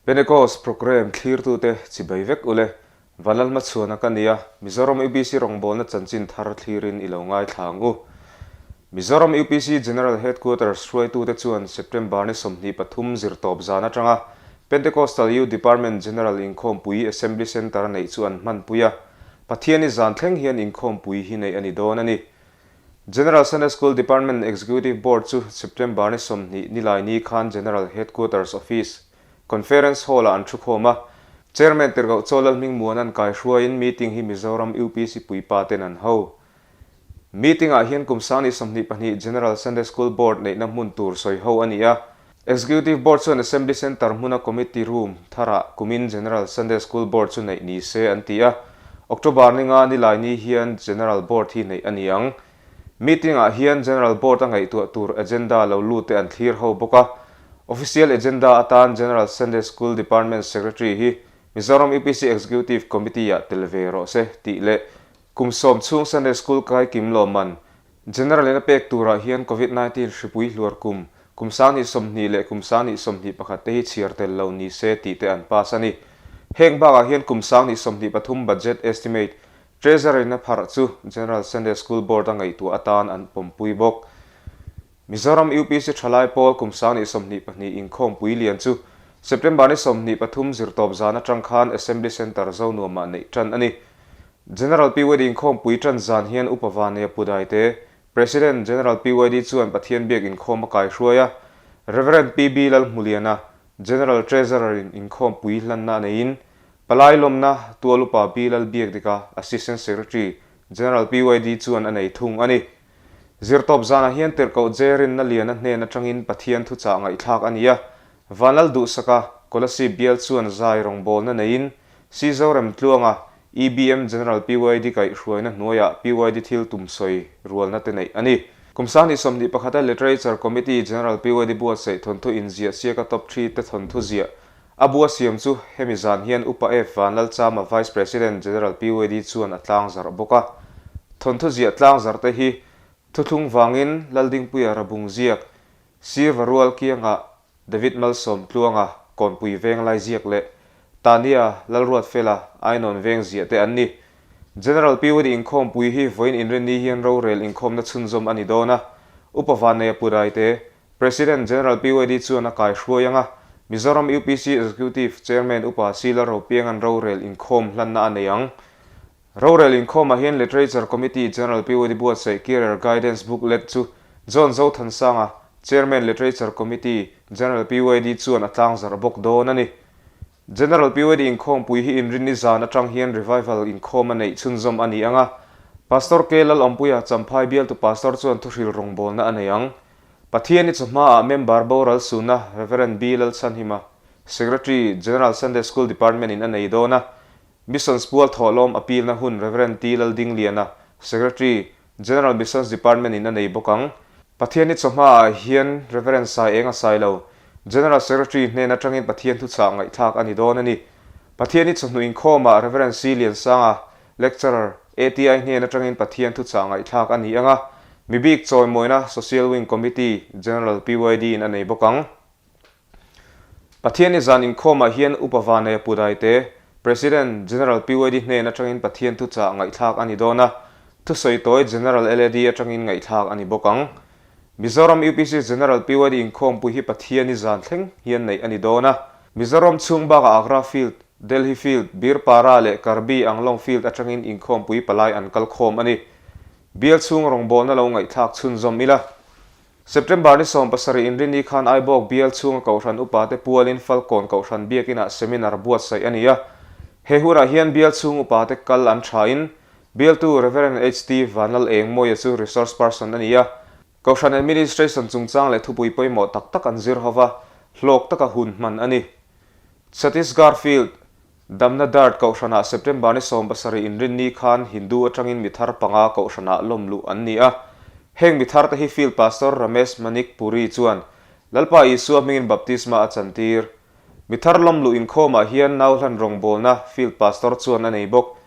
Pentecost Programme thlirtute chibai vek ule, Vanlalhmachhuana ka nia, Mizoram UPC rawngbawlna chanchin thar thlirin i lo ngaithla ang u. Mizoram UPC General Headquarters hruaitute chuan September ni 23 zirtawp zan atanga Pentecostal Youth Department General inkhawmpui Assembly Centre a neih chu an hmanpui a, Pathianni zan thleng hian inkhawmpui hi neih a ni dawn a ni. General Sunday School Department Executive Board chu September ni 20 Nilaini khan General Headquarters Office, Conference Hall-ah an thukhawm a. Chairman Tirhkoh Chaw Lalhmingmuana'n kaihruaiin meeting hi Mizoram UPC puipa ten an ho. Meeting-ah hian kum 2022 General Sunday School Board neihna hmun tur sawi ho a ni a. Executive Board chuan Assembly Centre hmuna Committee Room tharah kumin General Sunday School Board chu neih ni se an ti a. October ni nga Nilaini hian General Board hi neih a ni ang. Meeting-ah hian General Board a ngaihtuah tur agenda lo lut te an thlir ho bawk a. Official agenda atan General Sunday School Department Secretary hi Mizoram UPC Executive Committee-ah tel ve rawh se tih leh kum 10 chhung Sunday School kai kim lawmman General in a pek turah hian Covid 19 hripui hluar kum, kum 2020 leh kum 2021 te hi chhiar tel lo ni se tih te an pass a ni. Heng bakah hian kum 2023 budget estimate Treasury in a pharh chu General Sunday School Board a ngaihtuah atan an pawmpui bawk. Mizoram UPC thalai pawl kum 2022 inkhawmpui lian chu September ni 23 zirtawp zan atang khan Assembly Centre Zonuamah neih tan a ni. General PYD inkhawmpui tan zan hian Upa Vanneia Pudaite, President General PYD chuan Pathian biak inkhawm a kaihruai a, Rev. PB Lalhmuliana, General Treasurer in inkhawmpui hlanna a neiin, Palai lawmna Tual Upa Pi Lalbiakdika, Assistant Secretary, General PYD chuan a nei thung a ni. Zirtawp zanah hian Tirhkoh J Rinna Liana hnen atangin Pathian thuchah ngaihthlak a ni a, Vanlal Duhsaka, Kolasib bial chuan zai rawngbawlna neiin C Zoremtluanga, EBM General PYD kaihhruaina hnuaiah PYD thil tum sawi rualna te neih a ni. Kum 2021 a Literature Committee General PYD buatsaih thawnthu inziah siaka top three te thawnthu ziah a bua siam chu hemi zan hian Upa F Vanlalchama Vice President General PYD chuan a tlangzarh bawk a. Thawnthu ziah tlangzarh te hi thuthlung vangin Laldingpuia Rabung ziak Sir Varual kiangah David Malsawm Tluanga Kawnpui veng lai ziak leh Tania Lalruatfela Ainawn veng ziah te an ni. General PYD inkhawmpui hi vawiin inrinni hian rorel inkhawmna chhunzawm a ni dawn a, Upa Vanneia Puraite, President General PYD chuan a kaihruai ang a, Mizoram UPC Executive Chairman Upa C Lalropianga'n rorel inkhawm hlanna a nei ang. Rorel inkhawmah hian Literature Committee General PYD buatsaih Career Guidance Booklet chu John Zothansanga, Chairman Literature Committee, General PYD chuan a tlangzarh bawk dawn a ni. General PYD inkhawmpui hi inrinni zan atang hian Revival inkhawm a neih chhunzawm a ni ang a, Pastor K Lalawmpuia Champhai bialtu Pastor chuan thuhril rawngbawlna a nei ang. Pathiani chawhmaah member boral suna Rev. B Lalchhanhima, Secretary, General Sunday School Department in a nei dawn a, Missions pual thawhlawm appeal-na hun Rev. T. Laldingliana, Secretary, General Missions Department in a nei bawk ang. Pathianni chawhmaah hian Rev. Sai eng a sai lo. General Secretary hnen atangin Pathian thuchah ngaihthlak a ni dawn a ni. Pathianni chawhnu inkhawmah Rev. C. Liansanga, Lecturer, ATI hnen atangin Pathian thuchah ngaihthlak a ni ang a, mibik chawimawina Social Wing Committee, General PYD in a nei bawk ang. Pathianni zan inkhawmah hian Upa Vanneia Pudaite, President, General PYD hnen atangin Pathian thuchah ngaihthlak a ni dawn a, thusawi tawi General LAD atangin ngaihthlak a ni bawk ang. Mizoram UPC General PYD inkhawmpui hi Pathianni zan thleng hian neih a ni dawn a. Mizoram chhung bakah Agra Field, Delhi Field, Birpara leh Karbi Anglong Field atangin inkhawmpui palai an kal khawm a ni. Bial chhung rawngbawlna lo ngaihthlak chhunzawm ila. September ni 17 inrinni khan Aibawk bial chhunga Kohhran upate pualin Falkawn Kohhran biakinah seminar buatsaih a ni a. He hunah hian bial chhung upate kal an thain, bialtu Rev. HT Vanlal Engmawia chu resource person a ni a. Kohhran administration chungchang leh thupui pawimawh tak tak an zir hova, hlawk taka hun hman a ni. Chhattisgarh Field, Damna Dart Kohhranah September ni 17 inrinni khan Hindu atangin mi thar panga Kohhranah lawm luh an ni a. Heng mi tharte hi Field Pastor Ramesh Manik Puri chuan Lalpa Isua hmingin baptisma a chantir. Mi thar lawm luh inkhawmah hian nau hlan rawngbawlna Field Pastor chuan a nei bawk.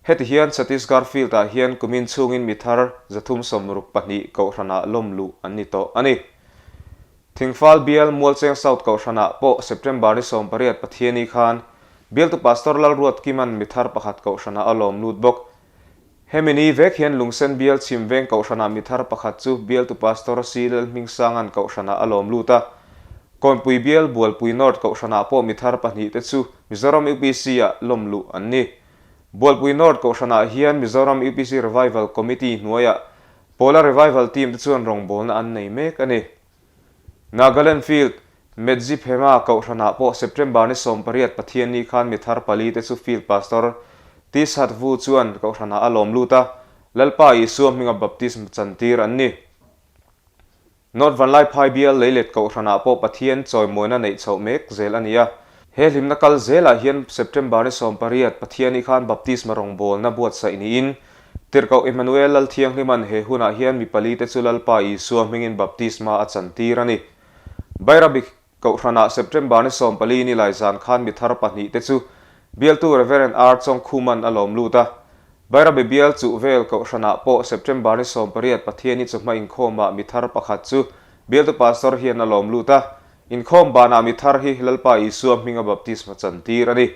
Heti hian Chhattisgarh Field-ah hian kumin chhungin mi thar 362 Kohhranah lawm luh an ni tawh a ni. Thingfal bial Mualcheng South Kohhranah pawh September ni 18 Pathiani khan Bialtu Pastor Lalruat Kima'n mi thar pakhat Kohhranah a lawm lut bawk. Hemi ni vek hian Lungsen bial chhim veng Kohhranah mi thar pakhat chu Bialtu Pastor C Lalhmingsanga'n Kohhranah a lawm lut a. Kawnpui bial Bualpui North Kohhranah pawh mi thar pahnihte chu Mizoram UPC-ah lawm luh an ni. Bualpui North Kohhranah hian Mizoram UPC Revival Committee hnuaiah Pawla Revival Team te chuan rawngbawlna an nei mek a ni. Nagaland Field, Medzi Phema Kohhranah pawh September ni 18 Pathianni khan mi thar pali te chu Field Pastor T Satvu chuan Kohhranah a lawm lut a, Lalpa Isua hminga baptism chantir an ni. North Vanlaiphai bial leilet Kohhranah pawh Pathian chawimawina neih chhoh mek zel a ni a. He hlimna kal zelah hian September ni 18 Pathiani khan baptisma rawngbawlna buatsaih niin Tirhkoh Emmanuel Lalthianghlima'n he hunah hian mi pali te chu Lalpa Isua hmingin baptisma a chantir a ni. Bairabi Kohhranah September ni 14 ni lai zan khan mi thar pahnih te chu bialtu Rev. R. Chawngkhuma'n a lawm lut a. Bairabi bial chuh vel Kohhranah pawh September ni 18 Pathiani chawhma inkhawmah mi thar pakhat chu bialtu Pastor hian a lawm lut a. Inkhawm banah mi thar hi Lalpa Isua hminga baptisma chantir a ni.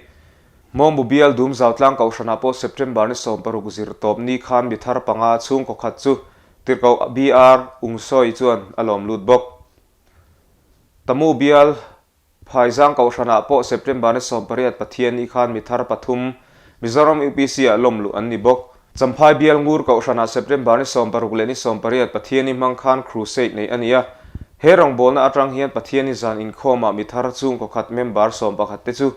Hmawngbu bial dum Zautlang Kohhranah pawh September ni 16 zir tawp ni khan mi thar panga chhungkaw khat chu Tirhkoh BR Ungsawi chuan a lawm lut bawk. Tamu bial Phaizang Kohhranah pawh September ni 18 Pathianni khan mi thar pathum Mizoram UPC-ah lawm luh an ni bawk. Champhai bial Ngur Kohhranah September ni 16 leh ni 18 Pathianni hmang khan Crusade neih a ni a. He rawngbawlna atang hian Pathianni zan inkhawmah mi thar chhungkaw khat member 11 te chu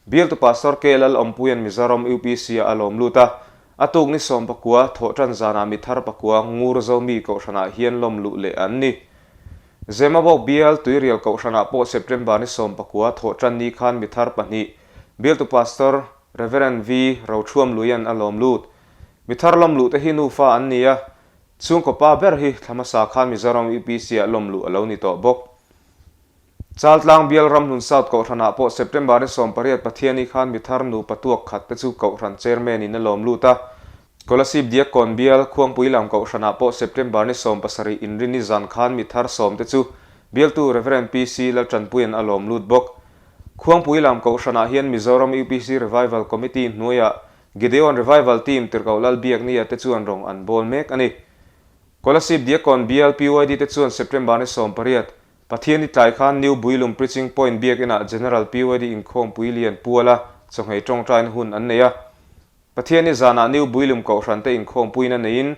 Bialtu Pastor K Lal Awmpuia'n Mizoram UPC-ah a lawm lut a. A tuk ni 19 thawhtan zanah mi thar pakua Ngur Zomi Kohhranah hian lawm luh leh an ni. Zemabawk bial Tuirial Kohhranah pawh September ni 19 thawhtan ni khan mi thar pahnih Bialtu Pastor Rev. V. Rothuam Luian a lawm lut. Mi thar lawm luh te hi nufa an ni a, chhungkaw pa ber hi thla hmasa khan Mizoram UPC-ah lawm luh a lo ni tawh bawk. Chaltlang bial Ramhlun South Kohhranah pawh September ni 18 Pathiani khan mi thar nupa tuak khat te chu Kohhran Chairman in a lawm lut a, Kolasib Diakkawn bial Khuangpui lam Kohhranah pawh September ni 17 inrinni zan khan mi thar sawm te chu bialtu Rev. PC Laltanpuia'n a lawm lut bawk. Khuangpui lam Kohhranah hian Mizoram UPC Revival Committee hnuaiah Gideon Revival Team Tirhkoh Lalbiaknia te chuan rawng an bawl mek a ni. Kolasib Diakkawn bial PYD te chuan September ni 18 Pathian i tlai khan New Builum Preaching Point biakinah General PYD inkhawmpui lian puala chawhmeh tawngtaina hun an nei a. Pathian i zanah New Builum Kohhran te inkhawmpuina neiin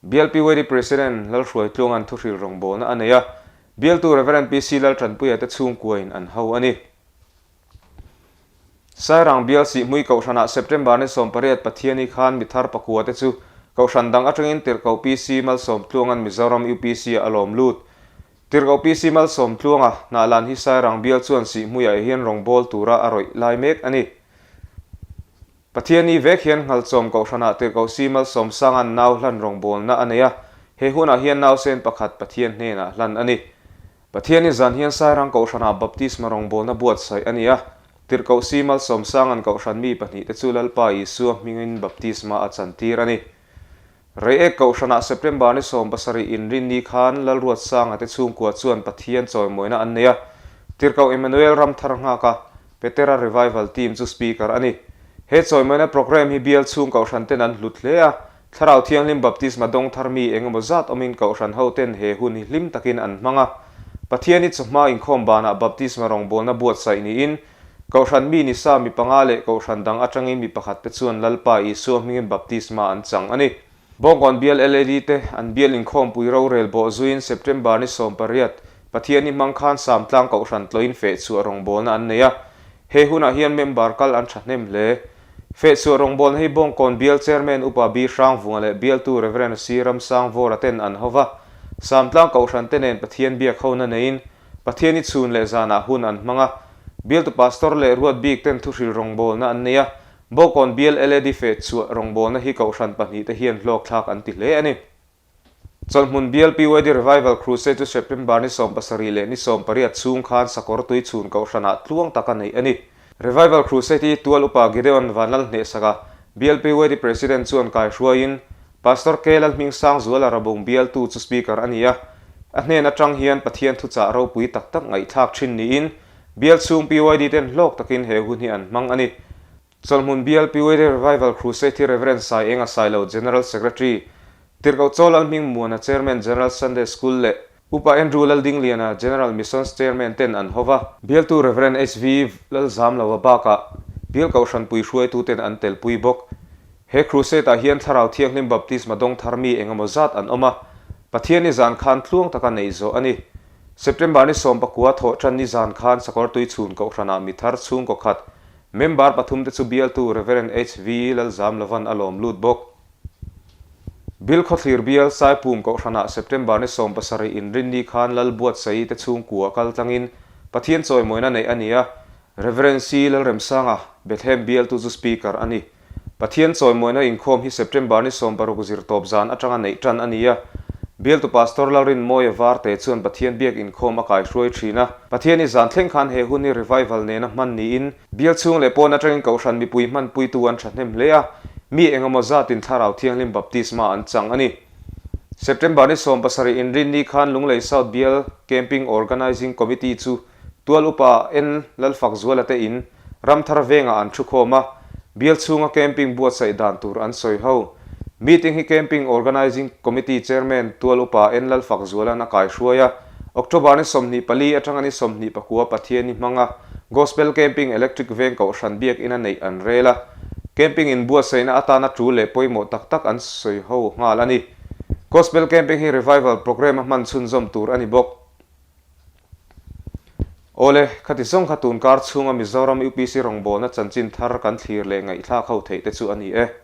Bial PYD President Lalhruaitluanga'n thuhril rawngbawlna a nei a, Bialtu Rev. PC Laltanpuia te chhungkuain an ho a ni. Sairang Bial Sihhmui Kohhranah September ni 18 Pathiani khan mi thar pakua te chu Kohhran dang atangin Tirhkoh PC Malsawmtluanga'n Mizoram UPC-ah a lawm lut. Tirhkoh PC Malsawmtluanga hnahlan hi Sairang Bial chuan Sihhmuiah hian rawngbâwl tura a rawih lai mek a ni. Pathiani vek hian Nghalchawm Kohhranah Tirhkoh C Malsawmsanga'n nau hlan rawngbâwlna a nei a, he hunah hian nausen pakhat Pathian hnenah hlan a ni. Pathiani zan hian Sairang Kohhranah Baptisma rawngbâwlna buatsaih a ni a, Tirhkoh C Malsawmsanga'n Kohhran mi pahnihte chu Lalpa Isua hmingin baptisma a chantir a ni. Reiek Kohhranah September ni 17 inrinni khan Lalruatsanga te chhungkua chuan Pathian chawimawina an nei a, Tirhkoh Emmanuel Ramthar nghak a, Petera Revival Team chu Speaker a ni. He chawimawina programme hi bial chhung Kohhran ten an hlut hle a, Thlarau Thianghlim Baptisma dawng thar mi eng emaw zat awmin Kohhran ho ten he hun hi hlim takin an hmang a. Pathian i chawhma inkhawm banah Baptisma rawngbawlna buatsaih niin, Kohhran mi ni sa mi panga leh Kohhran dang atangin mi pakhat te chuan Lalpa Isua hmingin baptisma an chang a ni. Bawngkawn bial LAD te an bial inkhawmpui rorel bawh zuiin September ni 18, Pathianni hmang khan Samtlang Kohhran tlawhin fehchhuah rawngbawlna an nei a. He hunah hian member kal an thahnem hle. Fehchhuah rawngbawlna hi Bawngkawn bial Chairman Upa B Hrangvunga leh bialtu Rev. C Ramsangvawra ten an hova. Samtlang Kohhran te nen Pathian biak hona neiin Pathian i chhun leh zanah hun an hmang a, bialtu pastor leh ruat bik ten thuhril rawngbawlna an nei a, Bawkawn bial LAD feh chhuah rawngbawlna hi kohhran pahnih te hian hlawkthlak an ti hle a ni. Chawlhhmun bial PYD Revival Crusade chu September ni 17 leh ni 18 chhung khan Sakawr tui chhun kohhranah tluang taka neih a ni. Revival Crusade hi Tual Upa Gideon Vanlal hnehsaka bial PYD President chuan kaihruaiin Pastor K Lalhmingsangzuala Rabung bialtu chu Speaker a ni a. A hnen atang hian Pathian thuchah ropui tak tak ngaihthlak thin niin bial chhung PYD ten hlawk takin he hun hi an hmang a ni. Chawlhmun bial PYD Revival Crusade hi Rev. Sai Enga Sailo, General Secretary, Tirhkoh Chaw Lalhming Muana, Chairman, General Sunday School leh Upa Andrew Laldingliana, General Missions Chairman ten an ho va. Bialtu Rev. HV Lalzamlova bakah Bial Kohhranpui hruaituten an telpui bawk. He Crusade-ah hian Thlarau Thianghlim Baptisma dawng thar mi engemaw zat an awm a, Pathian ni zan khan tluang taka neih zawh a ni. September ni sawmpakua thawh tan ni zan khan Sakawrtui chhun Kohhranah mi thar chhungkaw khat, member pathumte chu bialtu Rev. HV Lalzamlovan a lawm lut bawk. Bilkhawthlir bial Saipum Kohhranah September ni 17 inrinni khan Lal Buatsaii te chhungkua kal tlangin Pathian chawimawina neih a ni a, Rev. C. Lalremsanga, Bethlehem bialtu chu Speaker a ni. Pathian chawimawina inkhawm hi September ni 60 zirtawp zan atanga neih tan a ni a. Bialtu Pastor Lalrinmawia Varte chuan Pathian biak inkhawm a kaihruai thin a. Pathian i zan thleng khan he hun hi revival nena hman niin, bial chhung leh pawn atangin Kohhran mipui hmanpuitu an thahnem hle a, mi engemaw zatin Thlarau Thianghlim Baptisma an chang a ni. September ni 17 inrinni khan Lunglei South Bial Camping Organising Committee chu Tual upa en Lalfakzuala te in Ramthar vengah an thu khawm a, bial chhunga camping buatsaih dan tur an sawi ho. Meeting hi Camping Organising Committee Chairman Tual upa en Lalfakzuala'n a kaihruai a, October ni 24 atanga ni 24 Pathian-i hmanga Gospel Camping Electric Veng Kohhran biakina neih an rel a, camping in buatsaihna atana tul leh pawimawh tak tak an sawi ho nghal a ni. Gospel Camping hi Revival Programme a hman chhunzawm tur a ni bawk. Awle, khati zawng kha tun kar chhunga Mizoram UPC rawngbawlna chanchin thar kan thlir leh ngaihthlak ho theih te chu a ni e.